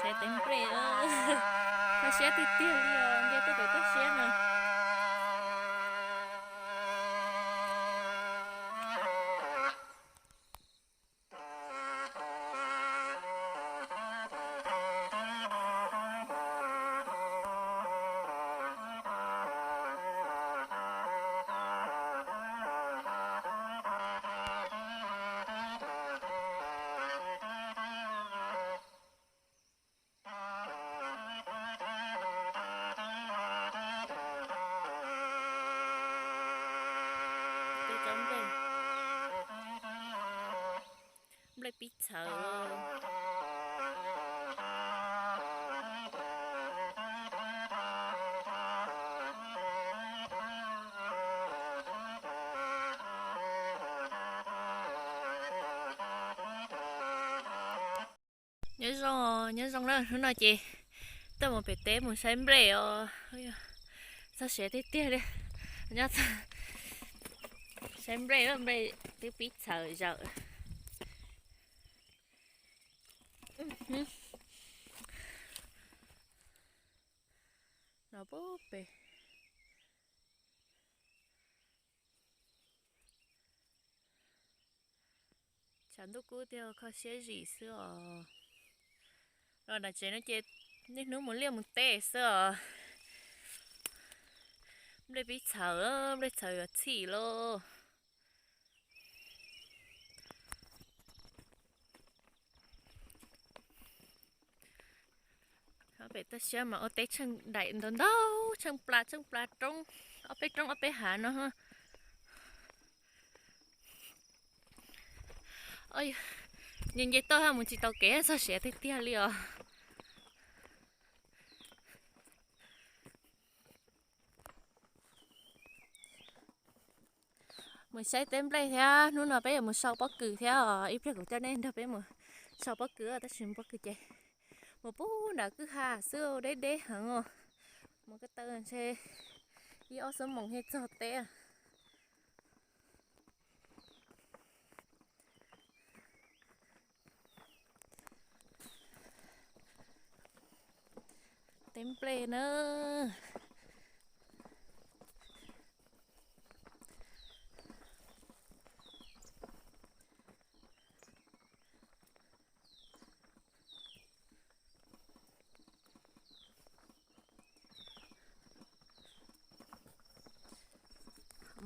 Teb nplej, kho siab tiag tiag li os, nce tuaj pem toj siab no. Nplej pib txhawv. Nyob zoo, nyob zoo na, hnub no ces tuaj mus pem teb mus saib nplej os. Txog siav tiag tiag li. Nyob saib nplej, nplej twb pib txhawv zawm. No pem tshav ntuj kub tiag, kho siab zim xwb os. Los nram tsev no ces niaj hnub mus liaj mus teb xwb os. Nplej pib txhawv, nplej txhawv yuav txhim lauj. Pem toj siab mas ua teb tsheej daim ntau ntau, tsheej plas tsheej plas roob, ob peb roob ob peb hav no. Nce nce toj mus tsis tau kev, txog siav tiag tiag li os. Mus saib teb nplej thiab, hnub no peb yuav mus sau pob kws thiab os. Ib pliag kuv coj nej nrog peb mus sau pob kws, tab sis pob kws ces mus pub nram kwj ha xwb, deb deb heev os. Mus ko taw ntshe ib ob xuab moos thiaj txog teb. Teb nplej na.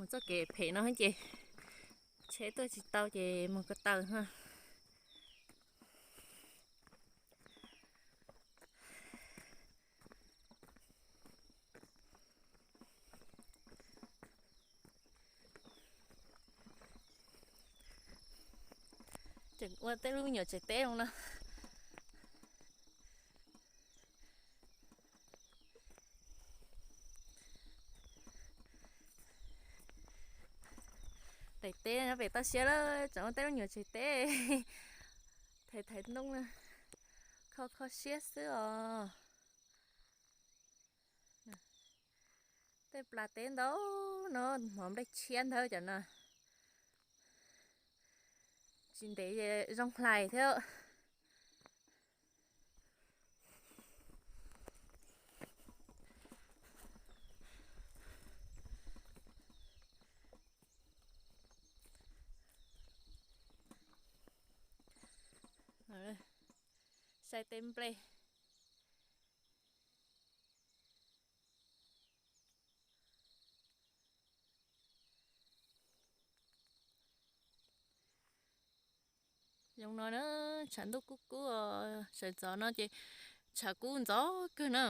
Mus txoj kev phem no ces tsheb tuaj tsis tau ces mus ko taw na. Tseem ua tej lub me nyuam tsev teb zoo no. Daim teb nyob pem toj siab lawm, tseem ua tej lub nyuam tsev teb. Thaiv thaiv ntoo na, kho kho siab xwb os. Tej plas teb ntau no, hmov nplej tshiab ntawd cov no. Tsis ntev zoo hlais thiab. Saib teb nplej. Zoo no na, tshav ntuj kub kub, sawv ntxov no ces tshav kub ntxov kawg na.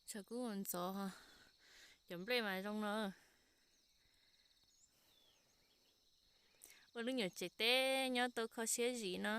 Tshav kub ntxov, cov nplej mas zoo no. Ua lub nyuam tsev teb nyob tau kho siab zim no.